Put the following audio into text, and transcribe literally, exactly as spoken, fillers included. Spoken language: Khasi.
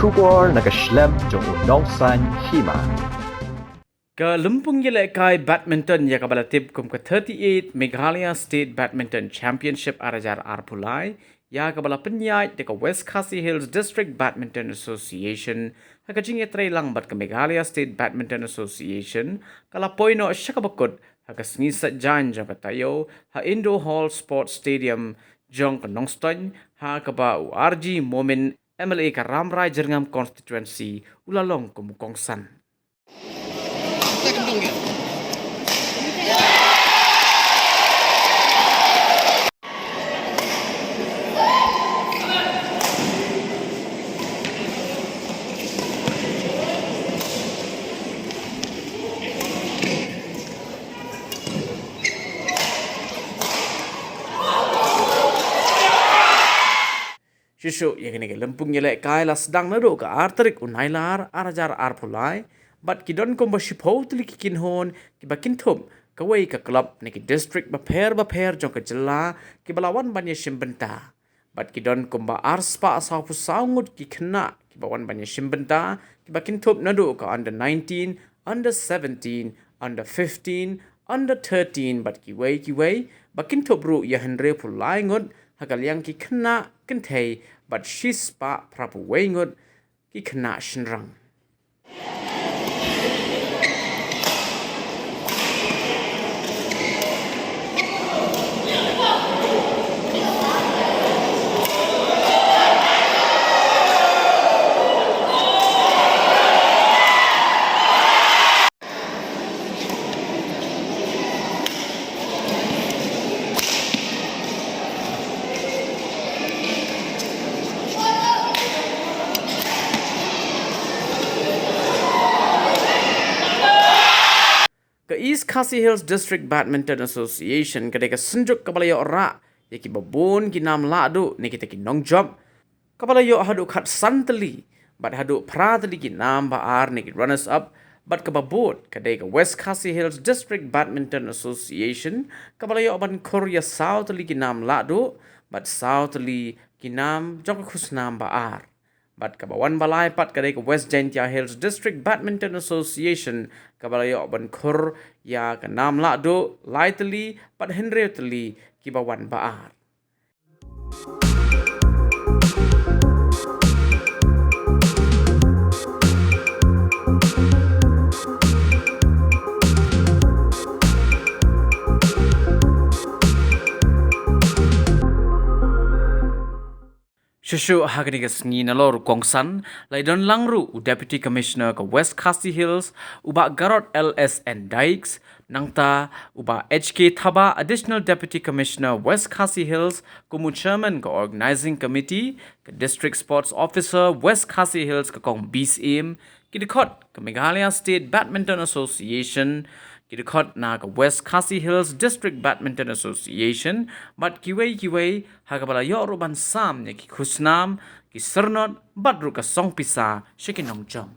Khubor na ka shlem jong u nongsan hima. Ka lympung ïalehkai badminton ïa kaba la tip kum ka thirty-eighth Meghalaya State Badminton Championship ar hajar arphew lai, ïa kaba la pynïaid da ka West Khasi Hills District Badminton Association ha ka jingïatreilang bad ka Meghalaya State Badminton Association, ka la poi noh sha kaba kut ha ka sngi Saitjaiñ jong ka taïew ha Indoor Hall Sports Stadium jong ka Nongstoiñ, ha kaba u R G Momin, M L A ka Rambrai Jyrngam Constituency, u la long kum u kongsan. Shuh shuh ïa kane ka lympung ïalehkai la sdang naduh ka ar tarik u Nailar ar hajar arphew lai, bad ki don kumba shiphew tylli ki kynhun kiba kynthup kawei ka club na ki district bapher bapher jong ka jylla kiba la wan ban ïashim bynta. Bad ki don kumba arspah sawphew saw ngut ki khynnah kiba wan ban ïashim bynta, kiba kynthup naduh ka under nineteen, under seventeen, under fifteen, under thirteen, bad kiwei kiwei, ba kynthup ruh ïa hynriewphew lai ngut ha ka liang ki khynnah kynthei, bad shispah phraphew wei ngut ki khynnah shynrang. Ka East Khasi Hills District Badminton Association ka dei ka synjuk kaba la ïoh rah ïa kiba bun ki nam lahduh ne kita ki nongjop, kaba la ïoh haduh khatsan tylli bad haduh phra tylli ki nam ba ar ne ki runners up, bad kaba bud ka dei ka West Khasi Hills District Badminton Association, kaba la ïoh ban khur ïa saw tylli ki nam lahduh bad saw tylli ki nam jong ka khusnam ba ar. Bad kaba wan ba lai pat ka dei ka West Jaintia Hills District Badminton Association, kaba la ïoh ban khur ïa ka nam lahduh lai tylli bad hynriew tylli kiba wan ba ar. Shuh shuh ha kane ka sngi nalor u kongsan, la ïadon lang ruh u Deputy Commissioner ka West Khasi Hills, u Bah Garod L S N Dykes, nangta u Bah H K Thabah, Additional Deputy Commissioner West Khasi Hills, kum u Chairman ka Organising Committee, ka District Sports Officer West Khasi Hills ka Kong B C M, ki dkhot ka Meghalaya State Badminton Association, ki dkhot na ka West Khasi Hills District Badminton Association, bad kiwei kiwei, ha kaba la ïoh ruh ban sam ïa ki khusnam, ki syrnod, bad ruh ka song pisa sha ki nongjop.